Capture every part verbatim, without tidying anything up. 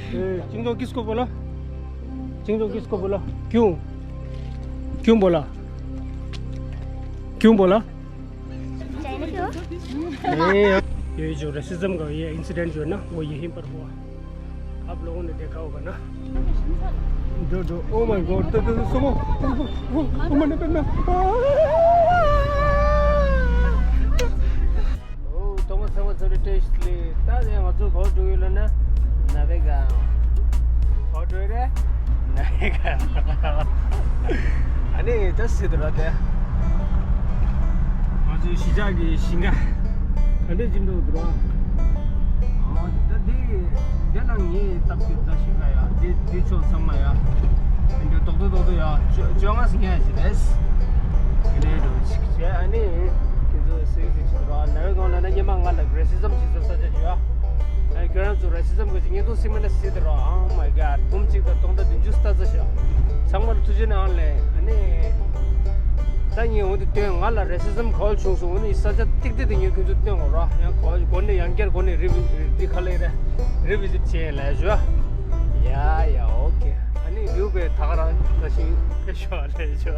ए, चिंगजोंग किसको बोला? चिंगजोंग किसको बोला? क्यों? क्यों बोला? क्यों बोला? नहीं, ये जो रेसिज्म का ये इंसिडेंट जो है ना, वो यहीं पर हुआ। आप लोगों ने देखा होगा ना। जो, जो, ओ माय गॉड, तो, तो, तो, सुनो। ओ, ओ, ओ, मैंने पहना। ओ, ཐོག་མ་ཚང་མ་ཚོ་རེ་བཀྲ་ཤིས་བདེ་ལེགས། ད་ཡང་ང་ཚོ་གོ་འགྲོ་ཡོད་ལ་ན། ན་བེ་ག་གོ་འགྲོ་རེད། ན་བེ་ག་ཨ་ནི་ད་སི་ཏུ་ར་དེ། ང་ཚོའི་གཞིས་ཆགས་ཀྱི་ཞིང་ཁ་ག་འདྲས་ཅིག་འདུག་འདུག་ར། ཨ་ད་འདི་འདི་ན་ངས་སྟབས་ཀྱིས་ད་ཞིང་ཁ་ཡ་འདི་འདི་ཕྱོགས་ཚང་མ་ཡ། འདི་རྡོག་རྡོག་རྡོག་རྡོག་ཡ་བཅོ་བཅོ་ལྔ་ཟིན་ཡ་ཞིག་རེད། དེ་ནས་འགྲོ་ཅིག་བྱས་ཨ་ནི་ཁྱེད་ཚོ་སི་ཏུ་ར་ན་བེ་ག་ལ་ན་ཉི་མ་ང་ལ་རེ་སི་ཛམ་ཞིག་བཟོ་ས་ཆ་ཡོད། ཨ་ཁྱོད་རང་ཚོ་རེ་སི་ཛམ་གི་ཅིག་བརྙན་ཐུང་སིང་མ་ན་སི་ཏུ་ར། Oh my god། འབུམ་གཅིག་དང་སྟོང་ཕྲག་བདུན་ཅུ་ལྟ་ས་ཤག་ཚང་མར་ཐུགས་རྗེ་གནང་ལེ། ཨ་ནི་ད་ངས་འོ་འདི་སྟོན། ང་ལ་རེ་སི་ཛམ་ག་བ་བྱུང་སོང་། འོ་ནི་ས་ཆ་ཏིག་ཏིག་དེ་ངས་ཁྱོད་ཚོ་སྟོན་དགོས་ར། ཡང་ག་བ་སྒོ་ནས་ཡང་བསྐྱར་སྒོ་ནས་རི་བི་འདི་ག་ལེ་རེ་རི་བི་ཟིཊ་བྱས་ལེ་ཞུ། ཡ་ཡ་ཨོ་ཁེ། ཨ་ནི་བིའུ་བེ་ད་ག་རང་ད་ཞིང་ཕེ་ཤོ་ལེ་ཞུ།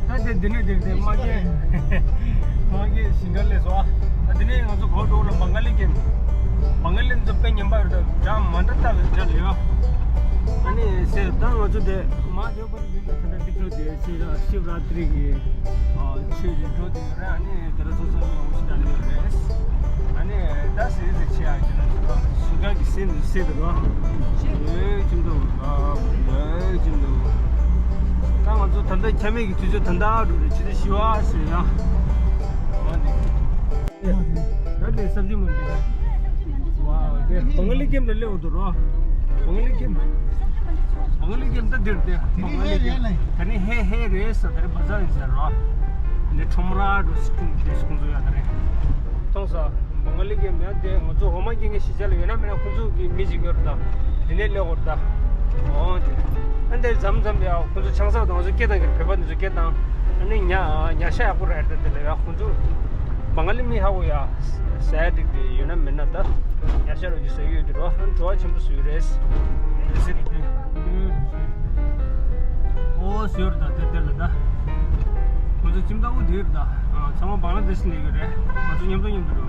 ད་དེ་འདི་ནས་དེར་དེ་མ་གི་མ་གི་ཞིང་ཁ་ལས་སོ། ཨ་དེ་ནས་ང་ཚོ་གོ་འགྲོ་ལ་བང་ག་ལི་ཀེམ། བང་ག་ལི་ཚོ་དཔེ་ཉམས་པ་རེད། ད་འདྲ་མ་འདྲ་ལྟ་བའི་འདྲ་ལས་ཡོད། ཨ་ནི་ཟེར་ད་ང་ཚོ་དེ་མ་དེ་བར་འདི་ནས་ད་ལྟ་འདི་འགྲོ་དེ་ཤི་ཤི་བ་ར་ཏི་རི་གི་ཆོས་ཀྱི་འགྲོ་དེ་ཡོད་རེད། ཨ་ནི་དེ་ར་སོ་སོ་ཡོང་ཤི་ད་ལས་ཡོད་རེད། ཨ་ནི་ད་ཟེར་ཟེར་ཆེ་ཨ་ཅེ་ན་ཞིང་ཁ་གི་སེམས་སུ་སེ་དེ་རོ། ཡོད་ཀྱི་འདུག་ཡོད་ཀྱི་འདུག་ད་ང་ཚོ་ད་ལྟ་ཁྱ་མེད་ཀྱི་དུས་ཚོད་ད་ལྟ་འགྲོ་རེད། ཕྱི་དྲོ་བཞི་པ་ཟེར་ཡ། ད་དེ་སབ་ཇི་མ་འདི་རེད། ཝའོ། དེ་བང་ག་ལི་ཀེམ་ལ་སླེབས་འདུག་རོ། བང་ག་ལི་ཀེམ། བང་ག་ལི་ཀེམ་ད་འདིར་དེ་བང་ག་ལི་ཀེམ་ད་ནི་ཧེ་རེད་ལ། ད་ནི་ཧེ་ཧེ་རེད་ས། ད་ནི་བ་ཛར་ཡིན་ཟེར་རོ། ནི་ཁྲོམ་ར་འགྲོ་སི་ཀུང་དེ་སི་ཀུང་ཚོ་ཡ་ད་རེད། མཐོང་ས། བང་ག་ལི་ཀེམ་ཡ་དེ་ང་ཚོ་འོ་མ་སྐྱེ་མཁན་གཞིས་ཆགས་ལ་ཡོད་ན་མེད་ན་ཁོང་ཚོ་གི་མི་ཅིག་ཡོད་རེད་ད། དེ་ནས་སླེབས་འོར་ད། འོ་དེ། ཨ་འདིར་མཚམས་མཚམས་ཡ་ཁོང་ཚོ་ཆང་ས་དང་ང་ཚོ་སྐད་བཏང་གི་རེད། བོད་པ་འདི་ཚོ་སྐད་བཏང་། ཨ་ནི་ཉ་ཉ་ཤ་ཡག་པོ་རེད་ད། དེ་ལ་ཡ་ཁོང་ཚོ་བང་ག་ལི་མི་ཧ་གོ་ཡ། ཟས་འགྲིག་དེ་ཡོད་ན་མེད་ན་ད་ཉ་ཤ་རོ་ཅི་ཟ་ཡོད་དེ་རོ། ཨ་འགྲོ་བ་ཆེན་པོ་བཟོས་རེད། ཨོ་ཟོས་རེད་ད། དེ་དེ་ལ་ད་ཁོང་ཚོ་ཁྱིམ་བདག་པོ་དེ་རེད་ད། ཚང་མ་བང་ལ་དེ་སི་ནས་ཡོད་རེད། ང་ཚོ་མཉམ་དུ་མཉམ་དུ་འགྲོ།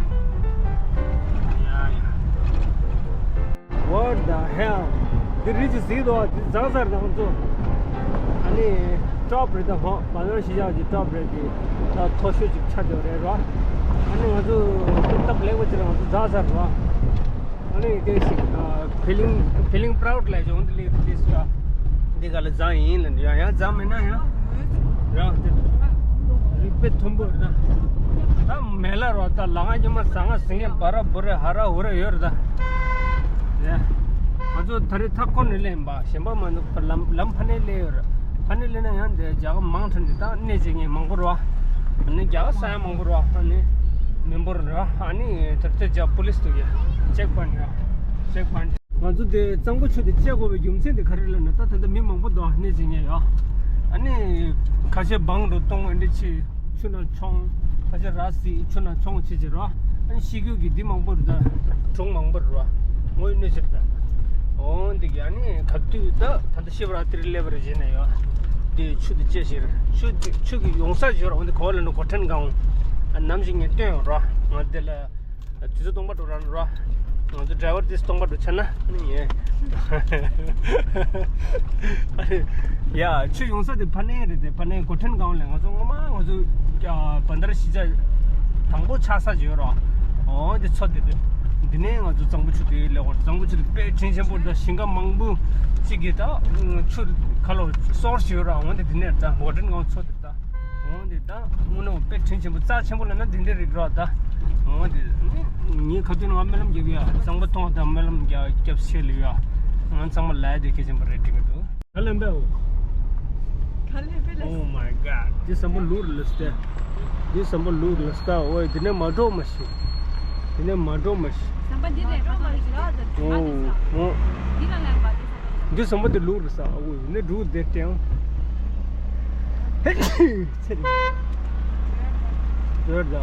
ཡ་ཡ། What the hell? འདི་རི་ཅིག་གཟིགས་འདུག་འདི་ཛ་ཛར་དང་ཚོ། ཨ་ནི་ཊོབ་རེད་ད། ཧོ་བ་ལོར་གཞིས་ཆགས་ཀྱི་ཊོབ་རེད་དེ། ད་མཐོ་ཤོས་ཅིག་ཆགས་བསྡད་རེད་རོ། ཨ་ནི་ང་ཚོ་སྟབས་ལེགས་པ་ཅིག་ལ་ང་ཚོ་ཛ་ཛར་རོ། ཨ་ནི་དེ་ཞིག་ཕི་ལིང་ཕི་ལིང་པ་རའུ་ཌི་ལ་ཡོང་འདི་ལས་དེ་སུ་ཡ། འདི་ག་ལ་ཛ་ཡིན་ལ་འདི་ཡ་ཡང་ཛ་མེད་ན་ཡང་། རང་དེ་རིག་པའི་མཐོན་པོ་རེད་ད། ད་མེ་ལ་རོ་ད་ལ་ང་ཉི་མ་ཟ་ང་ཟིང་ངེ་བ་ར་བུ་རེ་ཧ་ར་ཧུ་རེ་ཡོད་རེད་ད། ང་ཚོ་ད་རེས་མཐའ་འཁོར་ནས་སླེབས་པ་གཞན་པ་མ་འདུག་ལམ་ལམ་ཕ་ནས་སླེབས་ཡོད་རེད། ཕ་ནས་སླེབས་ན་ཡང་འདི་རྒྱ་གར་མང་དྲགས་འདི་ད་གནས་བྱེད་མཁན་མང་པོ་རེད་བ། ཨ་ནི་རྒྱ་གར་ས་ཡ་མང་པོ་རེད་བ། ཨ་ནི་མི་འབོར་རེད་བ། ཨ་ནི་ད་ལྟ་རྒྱ་པོ་ལིས་འདུག་ཡ། ཅེག་པོ་ཡིན་རེད་བ། ཅེག་པོ་ཡིན། ང་ཚོ་དེ་གཙང་པོ་ཆུ་དེ་བཅད་དགོས་པའི་རྒྱུ་མཚན་དེ་ག་རེ་ལབ་ན་ད་ད་ལྟ་མི་མང་པོ་འདུག་གནས་བྱེད་མཁན་ཡོད། ཨ་ནི་ཁ་ཤས་སྦང་རུ་གཏོང་ཨ་འདྲ་ཆེ་ཆུ་ནང་མཆོང་། ཁ་ཤས་ར་བཟི་ཆུ་ནང་མཆོང་བྱེད་ཅེས་རོ། ཨ་ནི་ཤི་རྒྱུ་གི་འདི་མང་པོ་རེད་ད། གྲོང་མང་པོ་རེད་རོ། ངོ་ཡི་གནས་ཆེ་རེད་ད། འོ་འདི་གི་ཨ་ནི་ག་དུས་ད་ད་ལྟ་ཤི་བ་ར་ཏི་རི་སླེབས་པ་རེད་བྱས་ན་ཡོད། དེ་ཆུ་དེ་བཅད་ཤེར་ཆུ་དེ་ཆུ་གི་ཡོང་ས་ཡོད་རོ། འོ་འདི་གོ་ལ་ནི་གོ་ཁྲན་གང་འོང་། ཨ་ནམ་ཞིག་ངས་སྟོན་ཡོང་རོ། ང་དེ་ལ། དུས་ཚོད་སྟོང་པ་འགྲོ་རང་རོ། ང་ཚོ་ཌ་རའི་ཝར་དེ་སྟོང་པ་འགྲོ་ཆ་ན་ནི་ངས། ཡ་ཆུ་ཡོང་ས་དེ་ཕ་ནས་རེད་དེ། ཕ་ནས་གོ་ཁྲན་གང་ལས་ང་ཚོ་ངོ་མ་ང་ཚོ་བན་དར་གཞིས་ཆགས་དང་པོ་ཆགས་ས་ཡོད་རོ། འོ་དེ་མཚོ་དེ་རེད། འདི་ནས་ང་ཚོ་གཙང་པོ་ཆུ་དེ་སླེབས་ཡོད་རེད། གཙང་པོ་ཆུ་དེ་དཔེ་དྲིན་ཆེན་པོ་རེད་ད། ཞིང་ཁ་མང་པོ་གཅིག་གིས་ད་ཆུ་ཁ་ལོ་སོར་ཞིག་ཡོད་རོ། འོ་དེ་འདི་ནས་རེད་ད། གོ་ཁྲན་གང་མཚོ་དེ། འོང་དེ་ད་དངོས་གནས་དཔེ་དྲིན་ཆེན་པོ་རྩ་ཆེན་པོ་ལབ་ན་དེ་འདྲ་རིགས་རོགས་ད། འོང་དེ་ངས་ཁ་ཐུག་ནང་སྨོན་ལམ་རྒྱབ་ཡ། གཙང་པོ་མཐོང་དང་སྨོན་ལམ་རྒྱབ་རྒྱབ་ཤེས་ལུས་ཡ། ང་ཚང་མ་ལ་དེ་གལ་ཆེན་པོ་རེད་དྲན་གི་འདུག་ག་ལེན་པའོ། ག་ལེན་པའི་ལས། Oh my god། འདི་བསམ་པ་ལུག་རེད་ལ་སྟེ། འདི་བསམ་པ་ལུག་རེད་ལ་སྟེ། ཨོའི་འདི་ནས་མ་འགྲོ་མ་ཤེས། འདི་ནས་མ་འགྲོ་མ་ཤེས། བསམ་པ་འདི་ནས་འགྲོ་མ་ཤེས་ལ་ད་འོ་འོ། འདི་ལ་ལེན་པ་འདི་བསམ་པ། འདི་བསམ་པ་འདི་ལུག་རེད་ས། ཨོའི་ནས་འགྲོ་བསྡད་དྲན། ཚེ་རིང་། ཡོད་ད།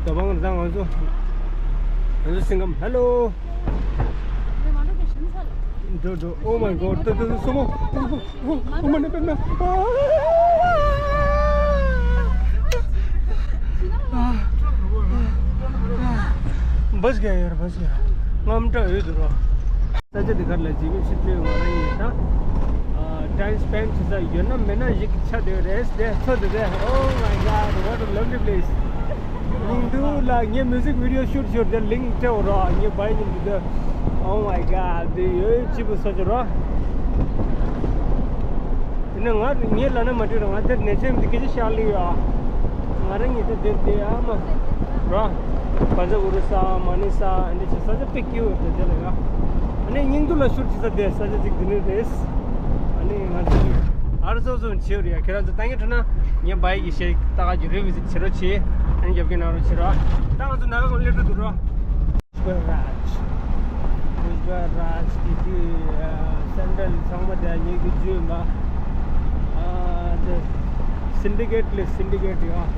ད་བང་རང་ང་ཚོ་ང་ཚོ་སིང་གམ་ཧེ་ལོ། འགྲོ་འགྲོ། Oh my God. ད་ད་ད་སོ་མོ། Oh my God. बस गया यार, बस गया. རྔམ་སྐྲག་ཡོད་འདུག་རོ། ས་ཆ་འདི་གར་ལ་ཇི་བི་ཕྱིར་སྤྲོད་ང་རང་ཡིན་ད། ཨ། time spend བྱེད་ས་ཡོད་ན་མེད་ན་ཞིག་ཆགས་བསྡད་རེད་དེ་ཚོ་དེ་དེ། Oh my God, what a lovely place. ཉིན་དུ་ལ་ངས་music video shoot ཞོར་དེ་link སྤྲད་འོ་རོ། ངས་བའི་ཉིན་དུ་དེ། Oh my God, འདི་ཡོད་སྐྱིད་པོ་ས་ཆ་རོ། དེ་ནས་ང་ངས་ལབ་ན་མ་འགྲིག་ར། ང་དེར་ནས་ཆེན་འདི་སྐད་ཆ་བཤད་ལེ་ཡོད་ཨ། ང་རང་ཉིད་དེ་དེར་བསྡད་ཨ་མ་ར། བ་ཟ་གུ་རུ་ས་མ་ཎི་ས་འདི་བྱེད་ས་ཆ་དཔེ་སྐྱིད་པོ་དེ་དེ་ལ་ཡོད། ཨ་ནི་སྙིང་སྡུག་ལ་ཤུར་ཅི་ས་དེ་ས་ཆ་ཅིག་འདི་ནི་རེད། ཨ་ནི་ང་ཚོ་ཨར་ཟོ་ཟོ་བྱེད་ཡོད་རེད་ཡ། ཁྱེད་རང་ཚོ་ལྟ་མཁན་འཕྲོད་ན་ངས་བའི་གི་ཤེས་ལྟ་ག་གི་རེ་བི་ཟིཊ་བྱེད་རོགས་བྱེད། ཨ་ནི་རྒྱབ་སྐྱོར་གནང་རོགས་བྱེད་རོགས། ད་ང་ཚོ་ནང་ལ་སླེབས་འགྲོ་འདུག་རོགས། Gujarat, Gujarat གི་དུས་སེན་ཊལ་ཚང་མ་དེ་ཉེ་གི་བརྗོད་མ། ཨ་དེ་སིན་ཌི་ཀེཊ་ལས་སིན་ཌི་ཀེཊ་ཡོད།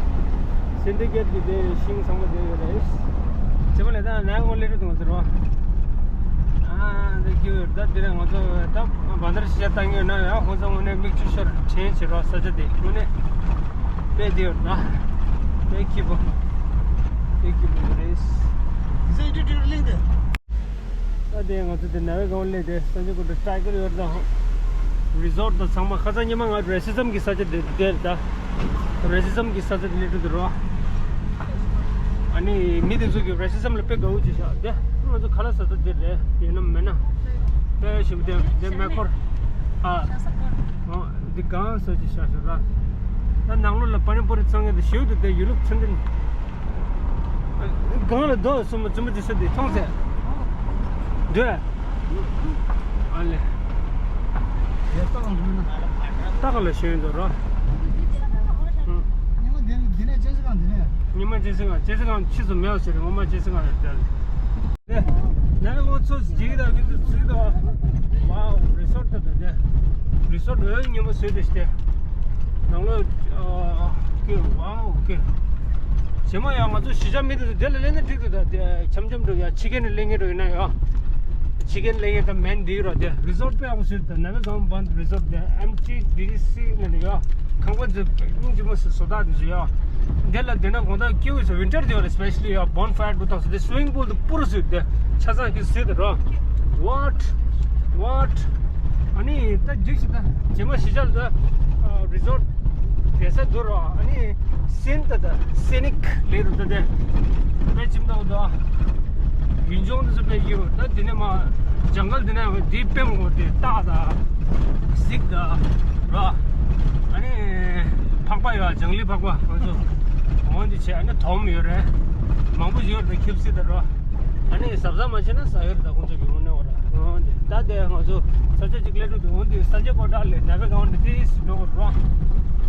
སིན་ཌི་ཀེཊ་གི་དེ་ཤིང་ཚང་མ་དེ་ཡོད་རེད། དེ་མ་ལས་ད་ནང་ངོ་སླེབས་འགྲོ་འདུག་ཟེར་བ། ཨ་དེ་གི་ད་དེ་རིང་ང་ཚོ་ད་བ་འདར་ཤི་ཡ་བཏང་གི་ཡོད་ན་ཡང་ཁོང་ཚོ་ངོ་ནས་མིག་ཆུ་ཤོར་དྲན་བྱེད་རོགས་ས་ཆ་དེ་ངོ་ནས། དཔེ་དེ་ཡོད་ན། དཔེ་སྐྱིད་པོ། དཔེ་སྐྱིད་པོ་རེད། ཟེ་ཏུ་ཏུ་གླིང་དེ། ད་དེ་ང་ཚོ་དེ་ནེ་ཝེ་གྷལ་ལི་དེ་སན་ཇེ་གོ་ཊ་ཊའི་གར་ཡོད་ད། རི་ཟོར་ཊ་དང་ཚང་མ་ཁ་སང་ཉི་མ་ང་རེ་སི་ཛམ་གི་ས་ཆ་དེ་དེར་ད། རེ་སི་ཛམ་གི་ས་ཆ་དེ་སླེབས་འགྲོ་འདུག་རོ། ཨ་ནི་མི་དེ་ཚོ་གི་རེ་སི་ཛམ་ལ་དཔེ་དགའ་བོ་ཅིག་བཞག་དེ། ང་ཚོ་ཁ་ལག་ཟ་ས་དེ་རེད་ཡིན་ནམ་མིན་ན། དཔེ་ཞིམ་དེ་དེ་མེ་འཁོར། ཨ། འོ། འདི་གང་ཟེར་གྱི་ཤ་ཤ་ར། ད་ནང་ལོགས་ལ་པ་ནི་པོ་རི་ཚང་ཡོད་དེ་ཞེའུ་དེ་དེ་ཡུ་ལུག་ཚུན་དེ། གང་ལ་རྡོ་གསུམ་པོ་བཙུན་མོ་དེ་ས་དེ་མཐོང་ཚེ། འདོད། ཨ་ལེ། ཡ་ཏག་ལ་ཞོན་དུ་ར། ཉི་མ་འདི་འདི་ནས་ཅེ་སི་གང་འདི་ནས། ཉི་མ་ཅེ་སི་གང་ཅེ་སི་གང་ཕྱིས་སུ་མེད་པ་ཟེར་ངོ་མ་ཅེ་སི་གང་རེད་དེ། ནས་ལོ་ཚོ་ཇིག་དང་གི་ཚོ་ཚིག་དང་། ཝའོ། རི་སོར་ཊ་དང་དེ། རི་སོར་ཊ་འོས་ཉིན་མོ་བཟོས་ཏེ་སྟེ། ནང་ལོ། ཨ། ཀེ་ཝའོ་ཀེ། རྗེས་མ་ཡང་ང་ཚོ་གཞིས་ཆགས་མི་དེ་ཚོ་དེ་ལ་སླེབས་ན་འགྲིག་འདུག་ད་དེ་འཆམ་འཆམ་འགྲོ་ཡ་ཕྱི་རྒྱལ་ནས་སླེབས་མཁན་འགྲོ་ཡིན་ན་ཡང་། ཕྱི་རྒྱལ་སླེབས་མཁན་ད་མེན་འདི་རོ་དེ་རི་སོར་ཊ་དཔེ་ཡག་པོ་བཟོས་འདུག་ད་ནམ་ཡང་ཟང་བན་རི་སོར་ཊ་དེ་ཨེམ་ཊི་ཌི་སི་ནས་ཡ། ཁང་པ་ཚོ་སྙིང་རྗེ་མོ་བཟོ་བཟོ་ལྟ་དེ་ཚོ་ཡ། འདི་ལ་བསྡད་ན་དགོང་དག་སྐྱིད་པོ་བཟོ་ཝིན་ཊར་དེ་ཡོད་རེད། སི་པེ་ཤལ་ལི་ཡ་བོན་ཕ་ཡར་འདུག་ད་སོ་དེ་སི་ཝིམ་པུལ་དེ་པུར་བཟོས་ཏེ་ཆ་ཚང་གི་བཟོས་དེ་རོ། ཝཊ། ཝཊ། ཨ་ནི་ད་འགྲིག་ཤི་ད་རྗེས་མ་གཞིས་ཆགས་ལ་ད་རི་སོར་ཊ་བསྡད་ས་འདུག་རོ། ཨ་ནི་སིན་ད་ད་སི་ནིག་ལེ་རུ་ད་དེ་དཔེ་ཁྱིམ་ཐོག་ད་ཡུལ་ལྗོངས་དེ་ཚོ་དཔེ་ཡོད་ད། དེ་ནས་མ་ཇང་གལ་དེ་ནས་དེ་དཔེ་མང་པོ་དེ་སྟག་ད་གཟིག་ད་རོ། ཨ་ནི་ཕག་པ་ཡོད། ཇང་ལི་ཕག་པ་ང་ཚོ་འོང་དེ་བྱས། ཨ་ནི་དོམ་ཡོད་རེད། མང་པོ་ཡོད་རེད། ཁེབ་སི་ད་རོ། ཨ་ནི་གཟབ་གཟབ་མ་བྱས་ན་ཟ་ཡོད་རེད། ད་ཁོང་ཚོ་གི་འོང་ནས་འོ་ར། འོང་དེ་ད་དེ་ང་ཚོ་ས་ཆ་གཅིག་སླེབས་འགྲོ་དུས་འོང་དུས་སན་ཇེ་གོ་ཊ་ལས་ནེ་ཝེ་གྷལ་ལི་ཏིས་འགྲོ་དགོས་རོ།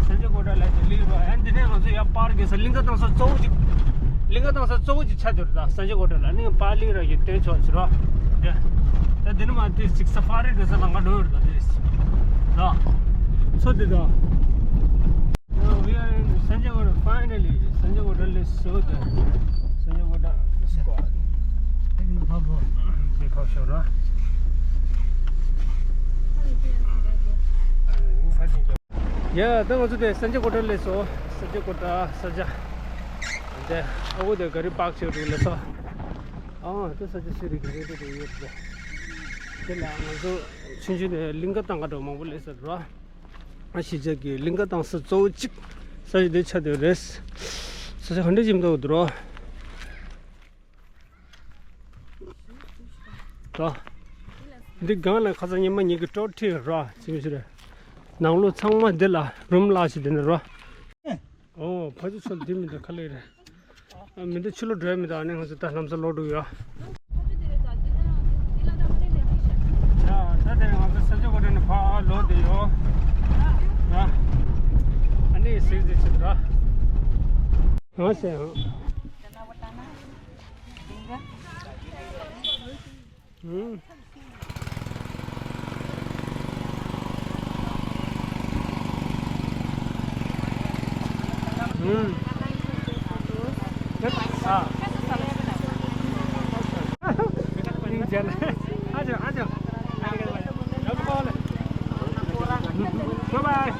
སན་ཇེ་གོ་ཊ་ལས་དེ་ལི་རོ། ཨ་ནི་དེ་ནས་ང་ཚོ་ཡར་པར་གི་ས་གླིང་ག་བཏང་ས་གཙོ་བོ་གཅིག་གླིང་ག་བཏང་ས་གཙོ་བོ་གཅིག་ཆགས་འདུག་རེད། ད་སན་ཇེ་གོ་ཊ་ལ་ནི་པར་གླིང་ར་གི་སྟོན་ཆོག་ཟེར་རོ། དེ་ད་དེ་ནས་མ་དེ་གཅིག་ས་ཕ་རི་འགྲོ་ས་ལམ་ཁ་འགྲོ་ཡོད་རེད། ད་དེ་ད་ཚོ་དེ་ད། Now we are in Sanjay Quarter, finally, Sanjay Quarter is so there. Sanjay Quarter square. They come show, right? Yeah, ད་ང་ཚོ་དེ་སན་ཇེ་ཀོ་ཊ་སླེབས་སོང་། སན་ཇེ་ཀོ་ཊ་ས་ཆ། དེ་ཨ་ཁུ་དེ་ག་རི་པཱག་བྱེད་འདུག་ལབ་སོང་། ཨ་དེ་ས་ཆ་སི་རི་གི་རེད་འདུག་ཡོད་དེ། དེ་ལ་ང་ཚོ་ཆུང་ཆུང་ནས་གླིང་ག་བཏང་ག་འགྲོ་མང་པོ་སླེབས་སོང་ར། ཨ་གཞིས་ཆགས་ཀྱི་གླིང་ག་བཏང་ས་གཙོ་བོ་གཅིག་ས་ཆ་དེ་ཆགས་བསྡད་རེད། ས་ཆ་ག་འདྲ་ཞིག་འདུག་འདུག་རོ། ར། འདི་སྒང་ལ་ཁ་སང་ཉི་མ་ངེད་ཀྱི་ཊོར་ཁྲིད་ར་ཅི་མི་ཤེས་རེད། ནང་ལོགས་ཚང་མ་འདི་ལ་རུམ་ལ་ཞིག་འདི་ནས་ར། ཨོ་ཕ་ཚོ་ཚོ་འདི་མི་འདུག་ཁ་ལེ་རེད། ཨ་མི་འདུག་ཕྱི་ལོགས་འགྲོ་ཡ་མི་འདུག་ཨ་ནི་ང་ཚོ་ད་ལམ་སང་ལོག་འགྲོ་ཡ། ཡ་ད་དེ་ང་ཚོ་སན་ཇེ་ཀོ་ཊ་ནས་ཕར་ལོག་བསྡད་ཡོད། ཡ་ཨ་ནི་སིག་ཟི་ཆེད་དུ་ར། ང་ཟེར་ཧང་། ཧུམ། ཧུམ། ཨ། ཨ་ཅག་ཨ་ཅག Bye bye.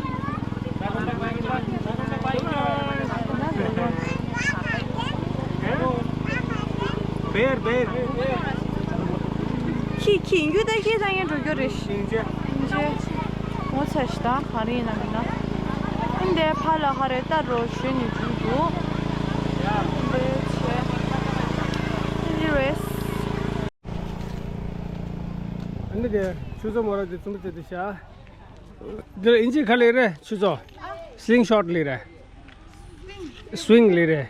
Bear, bear. ཁྱི་ཁྱི་ཡིན་རྒྱུ་ད་ཁྱི་ད་ངས་འགྲོ་རྒྱུ་རེད། ཤིང་ཆེ། ཤིང་ཆེ། ངོ་ཚ་ཞིག་ད་ག་རེ་ཡིན་ན་མིན་ན། ཨིན་དེ་ཕ་ལ་ཧ་རེ་ད་རོ་ཞོན་ནས་འགྲོ་འདུག Anyways. ཨ་ནི་དེ་ཆུ་ཚོད་མོ་ར་དེ་ཚོམ་བྱེད་དུ་ཤ། འདིར་ཨིན་ཇི་ག་ལེ་རེད་ཆུ་ཚོད། Slingshot ལེ་རེད། Swing ལེ་རེད།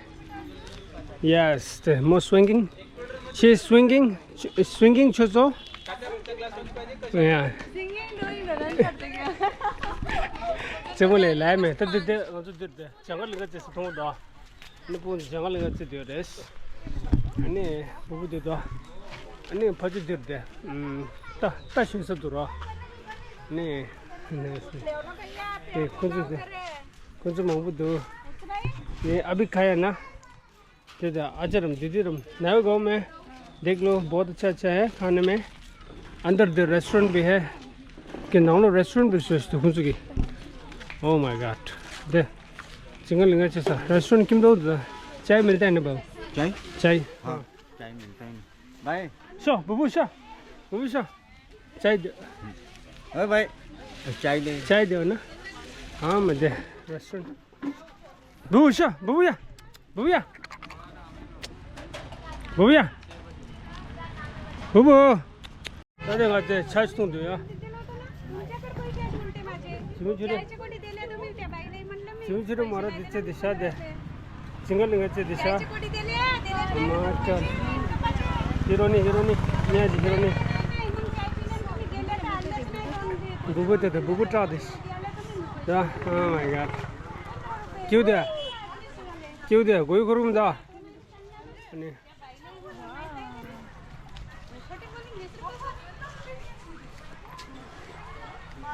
Yes, the more swinging. She is swinging. Swinging ཆུ་ཚོད། Yeah. རྩེ་མོ་ལེ་ལ་མེ་ད་དེ་དེ་ང་ཚོ་འདིར་དེ་ཇང་ག་ལི་ག་ཅེ་སི་མཐོང་དོ། ནི་སྤུན་ཇང་ག་ལི་ག་ཅེ་དེ་རེད། ཨ་ནི་བུ་བུ་དེ་དོ། ཨ་ནི་ཕ་ཆུ་འདིར་དེ། ད་ད་ཤུན་ས་དུ་རོ། ནི་ནི་ཁོ་ཚོ་དེ། ཁོ་ཚོ་མང་པོ་འདུག་ནི་ཨ་བི་ཁ་ཡ་ན། དེ་དང་ཨ་ཅག་རམ་དེ་དེ་རམ་ནའི་གོ་མེ། देख लो, बहुत अच्छा अच्छा है खाने में। अंदर दे रेस्टोरेंट भी है। कि नाम लो रेस्टोरेंट भी सोच तो कुछ की। Oh my God। दे। चिंगल लिंगा चेसा रेस्टोरेंट किम दो दे। चाय मिलता है ना बाबू? चाय? चाय। हाँ, चाय मिलता है। बाय। शो, बुबू शो। बुबू शो। चाय दे। ओ भाई, चाय दे। चाय दे ना। हाँ, मैं दे। रेस्टोरेंट। बुबू शो, बुबू या। बुबू या। बुबू या। बुबू। ད་དེ་ང་ཚོས་ཆ་ཞིག་འཐུང་དུས་ཡ། ཚིམ་ཆུ་རེ། ཚིམ་ཆུ་རེ་མ་ར་དེ་ཚེ་དེ་ཤ་དེ། ཅིང་ག་ལི་ང་ཚེ་དེ་ཤ། མ་ཀ་ཧི་རོ་ནི་ཧི་རོ་ནི་ཉ་ཅི་ཧི་རོ་ནི། བུ་བུ་དེ་དེ་བུ་བུ་བཀྲག་དེ་ཤ། ད་ཨ་མ་ཡ། ཀྱུ་དེ། ཀྱུ་དེ་གོ་ཡུ་ཁོ་རུ་མི་ད། ཨ་ནི།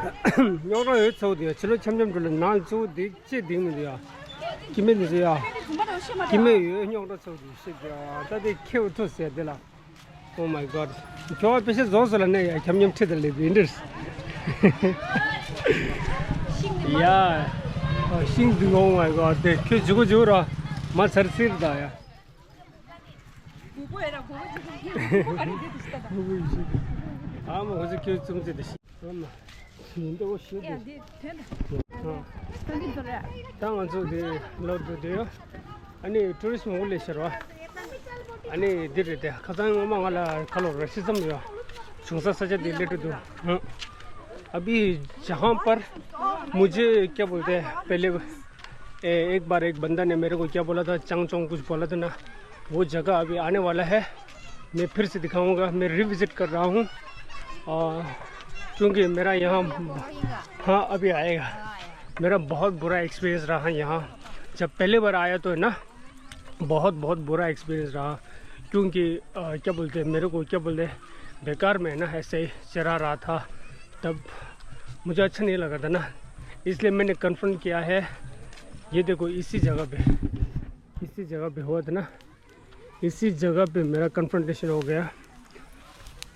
རྙོག་དྲ་ཡོད་ཚོད་དེ་ཕྱི་ལོ་འཆམ་འཆམ་འགྲོ་ལ་ནང་གཙོ་བོ་དེ་ཅི་སྡིག་མི་འདུག་ཡ། ཀི་མེད་འདི་ཚོ་ཡ། ཀི་མེད་ཡོད་རྙོག་དྲ་ཚོད་དེ་ཤི་དེ་ད་དེ་ཁེའུ་ཐུ་ཟེར་དེ་ལ། Oh my God། ཁྱོད་པེ་ཤ་རྫོགས་སོ་ལ་ནས་ཡ་འཆམ་འཆམ་ཁྲིད་དེ་ལེ་བི་འདིར། ཡ། ཤིང་འདི། Oh my God། དེ་ཁྱོད་ཇུ་གུ་ཇུ་ར་མ་ཚར་སིར་ད་ཡ། ཨ་མ་ཧོ་ཟི་ཁྱོད་ཙུམ་ཙེ་དེ་ཤི། ཨ་མ། ཡིན་ཏེ་འོ་ཤི་དེ། ད་ང་ཚོ་དེ་ལོག་འགྲོ་དུས་ཡོད། ཨ་ནི་ཊུ་རི་སི་མང་པོ་སླེབས་ཤར་བ། ཨ་ནི་འདི་རེད་དེ་ཁ་སང་ངོ་མ་ང་ལ་ཁ་ལོ་ར་སི་ཙམ་ཡོད། བྱུང་ས་ས་ཆ་དེ་སླེབས་འགྲོ་འདུག་ཨ་བི་ཇ་ཧང་པར་མུ་ཇེ་ཀྱ་བོལ་ཏེ་པེ་ལེ། ए, एक बार एक बंदा ने मेरे को क्या बोला था, चांगचोंग कुछ बोला था ना, वो जगह अभी आने वाला है। मैं फिर से दिखाऊंगा, मैं रिविजिट कर रहा हूँ। और क्योंकि मेरा यहाँ, हाँ, अभी आएगा। मेरा बहुत बुरा एक्सपीरियंस रहा यहाँ। जब पहले बार आया तो है ना, बहुत, बहुत बुरा एक्सपीरियंस रहा। क्योंकि, अ, क्या बोलते हैं, मेरे को क्या बोलते हैं, बेकार में ना ऐसे ही चरा रहा था, तब मुझे अच्छा नहीं लगा था ना, इसलिए मैंने कन्फ्रंट किया है। ये देखो, इसी जगह पे, इसी जगह पे हुआ था ना, इसी जगह पे मेरा कन्फ्रंटेशन हो गया।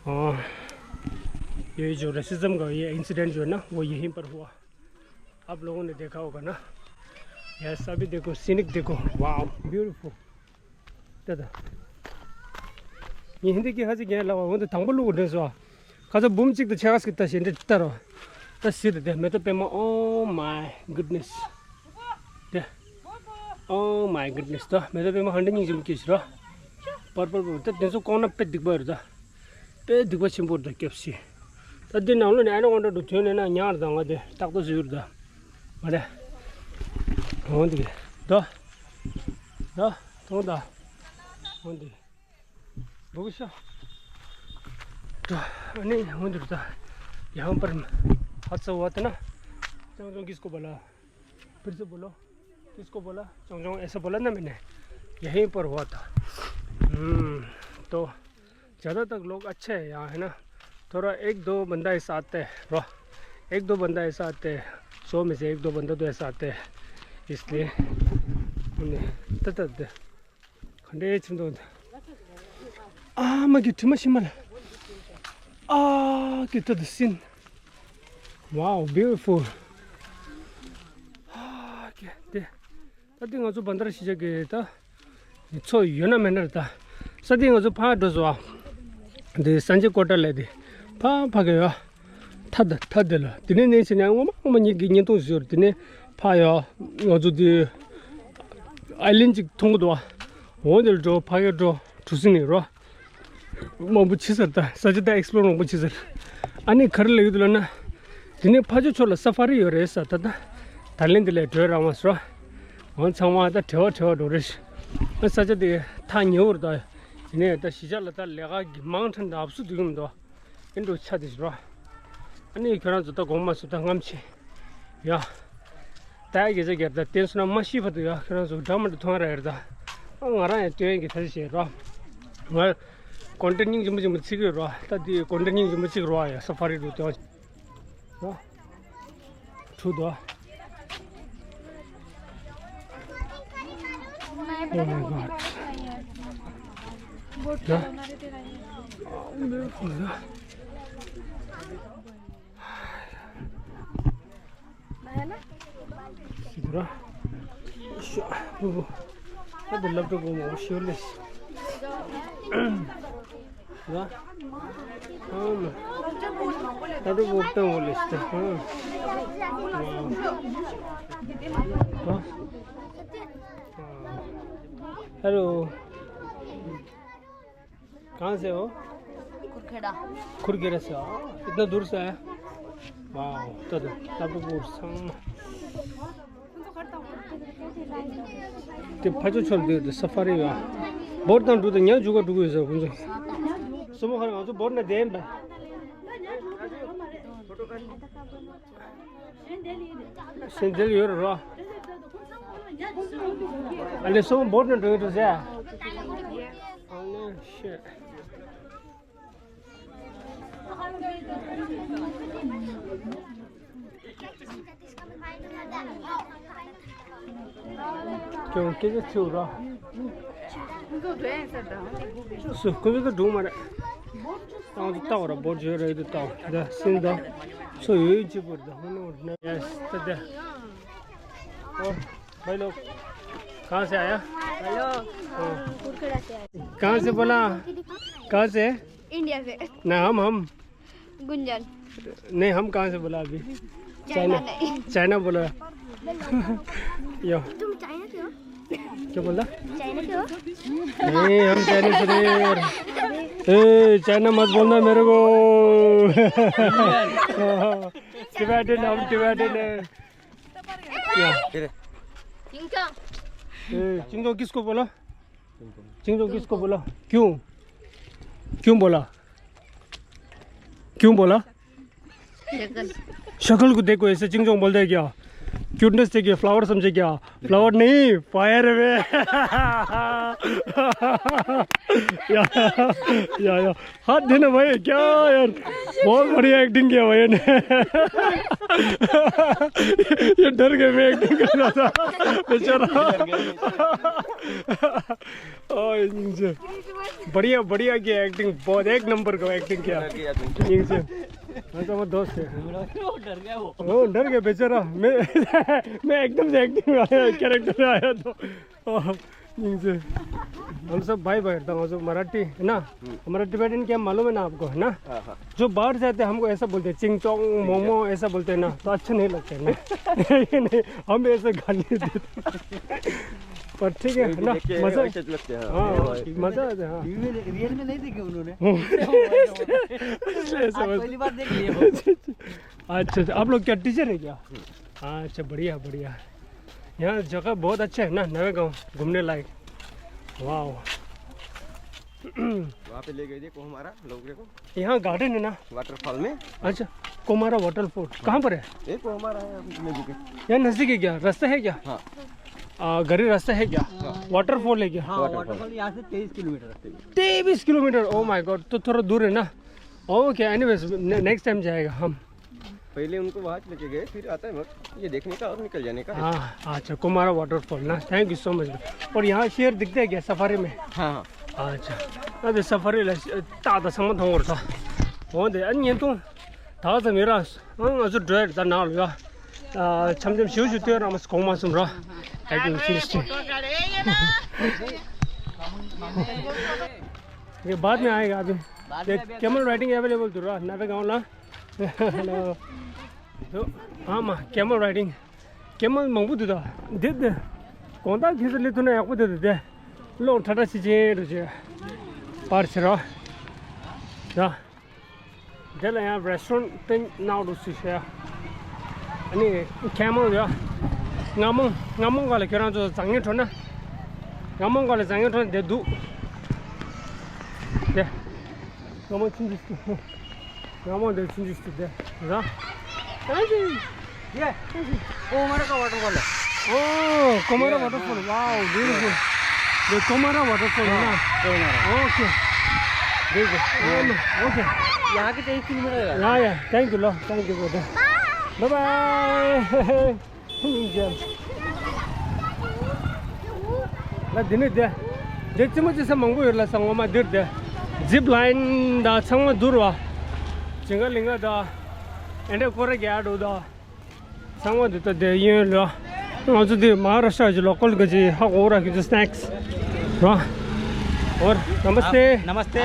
और ये जो रेसिज्म का ये इंसिडेंट जो है ना, वो यहीं पर हुआ। आप लोगों ने देखा होगा ना। यस, अभी देखो, सीनिक देखो, wow, beautiful. ད་ད། ངས་ཧིན་དི་སྐད་ཧ་ཅིག་རྒྱན་ལབ་པ་འོན་ཏེ་དང་པོ་ལུག་འདྲེན་སོ། ཁ་ཚ་འབུམ་གཅིག་ཏུ་ཆེ་ཁ་སྐད་ལྟ་ཞེས་འདྲི་ལྟ་རོ། ད་སྲིད་དེ་མེ་ཏོག་པད་མ། Oh my goodness། དེ། Oh my goodness། ད་མེ་ཏོག་པད་མ་ཧན་ཏེ་སྙིང་རྗེ་མོ་སྐྱེས་ཤི་རོ། པར་པར་པར། ད་དེ་ཚོ་གོང་ན་དཔེ་སྡིག་པ་རེད་ད། དཔེ་སྡིག་པ་ཆེན་པོ་རེད་ད་སྐྱབས་སི། ད་འདི་ནང་ལོ་ནས་ཨ་ནི་དབང་གྲགས་འགྲོ་དོན་ནས་ན་ཉག་རེད་ད། ང་དེ་རྟག་ཏུ་བཟོས་རེད་ད། མ་རེད། འོང་འདུག་གས། ད། ད། མཐོང་ད། འོང་འདུག་གས། 不是。 ད། ཨ་ནི་འོང་འདུག་ད། यहाँ पर हादसा हुआ था ना। चांगचोंग किसको बोला? फिर से बोलो। किसको बोला? चांगचोंग ऐसा बोला ना मैंने। यहीं पर हुआ था। हम्म। तो ज़्यादातर लोग अच्छे हैं यहाँ, है ना। थोड़ा एक दो बंदा ऐसा आते हैं, वाह, एक दो बंदा ऐसा आते हैं, सौ में से एक दो बंदा तो ऐसा आते हैं, इसलिए उन्हें। त-, त-, त-, खंडे छिंदो। आ, मैं गिट्टी में शिमला। आ, कितना the scene. Wow, beautiful। ད་ལྟ་ང་ཚོ་བན་དར་གཞིས་ཆགས་ཀྱི་ད་ཚོ་ཡོད་ན་མེད་ན་རེད་ད། ས་སྟེང་ང་ཚོ་ཕར་འགྲོ་སོང་ཨ། འདི་སན་ཅེ་ཀོ་ཊ་ལབ་དེ་ཕར་ཕ་གི་ཡོད། ཐ་ད་ཐ་དེ་ལ་དེ་ནས་ནས་ཟེར་ནས་ངོ་མ་ངོ་མ་ཉིད་ཀྱི་བརྙན་ཐུང་བཟོས་ཡོད། དེ་ནས་ཕ་ཡོད་ང་ཚོ་དེ་ཨའི་ལན་ཅིག་མཐོང་གི་འདུག་ཨ། འོང་དེ་ལ་འགྲོ་ཕ་གི་འགྲོ་གྲུ་གཟིངས་ནས་རོ། མང་པོ་ཕྱིན་ཟེར། ད་ས་ཆ་ད་ཨེགས་པོ་ལོར་མང་པོ་ཕྱིན་ཟེར། ཨ་ནི་ག་རེ་ལབ་ཡོད་ལབ་ན། དེ་ནས་ཕ་ཇོ་ཕྱོགས་ལ་ས་ཕ་རི་ཡོད་རེད་ཟེར། ད་ད་ད་ལན་དེ་ལས་བྲོས་རང་བ་ཟེར། འོ་ཚང་མ་ད་བྲེལ་བ་བྲེལ་བ་འགྲོ་རེད། ཨ་ས་ཆ་དེ་ཐག་ཉེ་བོ་རེད་ད། དེ་ནས་ད་གཞིས་ཆགས་ལ་ད་ལས་ཀ་གི་མང་ཐོན་ད་ཨབ་སུ་འདུག་གི་མི་འདུག་ཨེ་འགྲོ་ཆ་དེ་ཞིག་རོ། ཨ་ནི་ཁྱོད་རང་ཚོ་ད་དགོངས་མ་ཚོ་ད་རྔམ་ཆེ། ཡ། ད་ཡ་གེ་ཅག་གེར་ད་བསྟན་སོང་ན་མ་ཤི་བར་དུ་ཡ་ཁྱོད་རང་ཚོ་འདྲ་མ་འདྲ་མཐོང་ཡ་ར་ཡར་ད། ཨ་ང་རང་ཡང་སྟོན་གྱི་ཐ་ཆད་བྱེད་རོ། ང་ཀོན་ཊེན་སྙིང་རྗེ་མོ་ཅིག་མ་ཚིག་གི་རོ། ད་དེ་ཀོན་ཊེན་སྙིང་རྗེ་མོ་ཅིག་རོ། ཡ་ས་ཕ་རི་རུ་སྟོན། ཡ། ཁྲུ་དོ། Oh my God. ཡ། སི་ཏུ་ར། ཤ། བུ་བུ། ད་དེ་སློབ་གྲོགས་བུ་མོ་ཤོར་ལེ། ཡ། ཨམ། ད་དེ་བུ་བཏང་བ་ལེ་སྟེ། ཧ། ཧ། हेलो। कहाँ से हो? कुरखेड़ा। कुरखेड़ा से हो? इतना दूर से आया? वाह, तो तो, तब तो बहुत सम। ते फजो छोड़ दे, तो सफारी हुआ। बहुत दान टूटे, यहाँ जुगा टूटे सब, कुछ। सुबह खाने, तो बहुत ना देम बा। སེམས་དེ་ལ་ཡོད་རེད་རོ། ཨ་ལེ་སོང་བོར་ནས་འགྲོ་ཡི་འགྲོ་ཟེར། ཨ་ལེ་ཤེ། ཁྱོད་སྐད་ཆ་ཚིག་རོ། སུ་ཁོ་ཚོ་སྒྲུང་མ་རེད། ཏང་ཏུ་ཏའོ་ར་བོར་ཇོ་ར་ཡི་ཏུ་ཏའོ་ར་སིན་ད། སོ་ཡོད་ཅི་བོར་ད་ཧོ་ནོ་ན་ཡ་སི་ད་ད། ओ भाई लोग कहाँ से आया? हेलो। हाँ। कुरखेड़ा से आए। कहाँ से बोला? कहाँ से? इंडिया से। ना हम हम। गुंजन। नहीं, हम कहाँ से बोला अभी? China China. नहीं। चाइना बोला। यो। तुम चाइना के हो? क्या बोला? चाइना के हो? नहीं, हम चाइना से नहीं यार। ए, चाइना मत बोलना मेरे को। टिबेटन, हम टिबेटन है। या। चिंगचोंग। ए, चिंगचोंग किसको बोला? चिंगचोंग किसको बोला? क्यों? क्यों बोला? क्यों बोला? शक्ल। शक्ल को देखो, ऐसे चिंगचोंग बोलते हैं क्या? क्यूटनेस देखिए, फ्लावर समझे क्या? फ्लावर नहीं, फायर है बे। या, या, या। हाथ देना भाई, क्या यार? बहुत बढ़िया एक्टिंग किया भाई ने। ये डर गए, मैं एक्टिंग कर रहा था। बेचारा। ओए, निंजे। बढ़िया, बढ़िया किया एक्टिंग, बहुत एक नंबर का एक्टिंग किया। निंजे। हम तो वो दोस्त है। वो डर गया वो। वो डर गया बेचारा। मैं, मैं एकदम से एक्टिंग में आया, कैरेक्टर में आया तो। ओह, निंजे। हम सब भाई भाई, तो हम सब मराठी है ना? हमारा टिबेटन क्या मालूम है ना आपको, है ना? हाँ, हाँ। जो बाहर से आते हैं, हमको ऐसा बोलते हैं, चिंगचोंग, मोमो, ऐसा बोलते हैं ना, तो अच्छा नहीं लगता है ना। नहीं, हम ऐसा गाली नहीं देते। पर ठीक है, कोई भी ना, देख के मजा। वैसे लगते हैं, हाँ, हाँ, भाई। मजा आता है, हाँ। टीवी में, रियल में नहीं देखे उन्होंने। इसलिए ऐसा आज बस। पहली बार देख लिए वो। अच्छा, अच्छा, आप लोग क्या टीचर है क्या? हाँ, अच्छा, बढ़िया, बढ़िया। यहाँ जगह बहुत अच्छा है ना, नवेगांव घूमने लायक। वाह। वहाँ पे ले गए थे कोहमारा लोगों को। यहाँ गार्डन है ना? वाटरफॉल में। अच्छा, कोमारा वाटरफॉल कहाँ पर है? ये कोहमारा है, अभी नजदीक है। यहाँ नजदीक है क्या? रास्ता है क्या? हाँ। आ, गली रास्ता है क्या? हाँ। वाटरफॉल है क्या? हाँ, वाटरफॉल। वाटरफॉल यहाँ से तेईस किलोमीटर है। तेईस किलोमीटर, ओ माय गॉड, तो थोड़ा दूर है ना। ओके, एनीवेज, ने-, नेक्स्ट टाइम जाएगा हम। पहले उनको वहाँ लेके गए, फिर आता है वक्त ये देखने का और निकल जाने का। हाँ, अच्छा, कोमारा वाटरफॉल ना, thank you so much। और यहाँ शेर दिखते हैं क्या सफारी में? हाँ, हाँ। अच्छा, अबे सफारी ला ताता संग थोंग था। वो दे अन्य तो ताता मेरा, हाँ, जो ड्राइवर था ना लगा। འཆམ་འཆམ་ཞུ་ཞུ་ལྟོས་རང་མ་གོང་མ་གསུམ་རོ། ཨེ་ཀུན་ཤིན་ཤིན། ये बाद में आएगा अभी। ये कैमल राइडिंग अवेलेबल तो रहा ना पे गाँव ला। हेलो। तो हाँ माँ कैमल राइडिंग। कैमल མང་པོ་འདུག་ད། འདི་འདི། དགོང་དག་ཁྱེད་ཚོ་སླེབས་ཐུབ་ན་ཡག་པོ་འདུག་ད་དེ། གློག་ཁྲ་ཁྲ་ཤི་ཆེན་རུ་ཆེ། པར་ཆེ་རོ། ད། དེ་ལ་ཡང་རེ་སི་ཊོ་རན་ཊི་སྟེང་ནང་རུ་སུ་ཤེ། ཨ་ནི་ཁེ་མལ་ཡོད། རྔ་མོང་རྔ་མོང་སྒང་ལ་ཁྱོད་རང་ཚོ་བཟང་ངན་འཕྲོ་ན། རྔ་མོང་སྒང་ལ་བཟང་ངན་འཕྲོ་ན་དེ་འདུག་དེ། རྔ་མོང་ཆུང་ཆུང་ཞིག་འདུག་རྔ་མོང་དེ་ཆུང་ཆུང་ཞིག་འདུག་དེ། ར། ཨ་ནི། ये। ओ, हमारा का वाटरफॉल है। ओ, कोमारा वाटरफॉल। Wow, beautiful. ये कोमारा वाटरफॉल है ना? कोमारा। ओके। देखो। ओके। यहाँ के एक किलोमीटर है। Yeah, yeah. थैंक यू, लो। Thank you, brother. Bye bye. ལ་འདི་ནི་དེ། འདི་ཙི་མོ་ཅི་ས་མང་པོ་ཡོད་ལ་ས་ངོ་མ་འདིར་དེ། ཛིབ་ལ་ཡིན་ད་ཚང་མ་འདུར་བ། ཇིང་ག་ལིང་ག་ད། ཨེ་འདྲ་ཀོ་ར་གྱ་འགྲོ་ད། ཚང་མ་འདི་ལྟ་དེ་ཡོད་ལ། ང་ཚོ་འདི་མ་ཧཱ་ར་ཤ་ཊ་ཀྱི་ལོ་ཀལ་གི་ཅི་ཧ་གོ་ར་གི་ཅི་སི་ནེག་སི། ར། और नमस्ते। नमस्ते।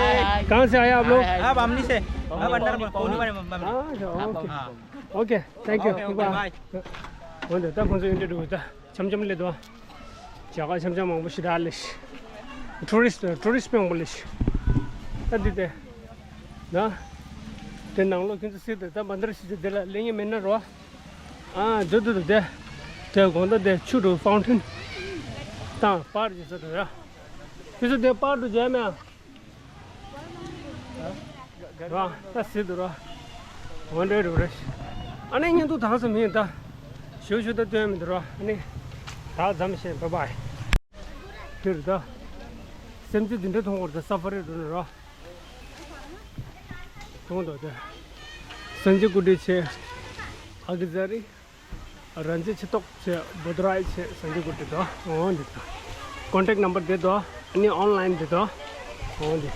कहाँ से आए आप लोग? आप बामनी से। आप अंडर बामनी वाले बामनी। हाँ, ओके। हाँ। Okay, thank you. Okay, okay, bye. འོན་ཏེ་ད་ཁོང་ཚོ་ཡོན་ཏན་འགྲོ་ད་འཆམ་འཆམ་སླེབས་དོ། ཇ་ག་འཆམ་འཆམ་མང་པོ་ཞིག་རག་ལེ་ཤི། ཊུ་རི་སི་ཊི་ཊུ་རི་སི་ཊི་མང་པོ་ལེ་ཤི། ད་འདི་དེ། ན། དེ་ནང་ལོགས་ཁྱེད་ཚོ་སྲིད་དེ་ད་མ་འདར་ཤི་ཅི་དེ་ལ་ལེན་ཡ་མེད་ན་རོ། ཨ་འདི་འདི་འདི་དེ། དེ་དགོང་དག་དེ་ཆུ་འགྲོ་ཕའུན་ཊེན། དང་པར་གྱི་ས་དེ་ར། ཁྱེད་ཚོ་དེ་པར་འགྲོ་བྱས་མེད་ཨ། ར། ད་ཟེར་འདུག་ར། འོ་འདྲ་རེད་རེད། ཨ་ནི་བརྙན་ཐུང་དང་ས་མིན་ད། ཞུ་ཞུ་ད་སྟོན་མི་འདུག་ར། ཨ་ནི། ད་མཚམས་བཞག་བྷའི་བྷའི། དེར་ད། སེམས་ཅན་འདི་འདྲ་མཐོང་བར་ད་སཱ་ཕ་རི་འགྲོ་ནི་ར། མཐོང་དོ་ད། སན་ཇེ་ཀུ་ཊི་ཆེ། ཨ་གི་ཛ་རི། རན་ཅེ་ཆེ་ཏོག་ཆེ་བོ་དོ་རའི་ཆེ་སན་ཇེ་ཀུ་ཊི་ད། འོ་འདི་ད། ཀོན་ཊེག་ནམ་བར་འདི་ད། ཨ་ནི་ཨོན་ལ་ཡིན་འདི་ད། འོ་འདི།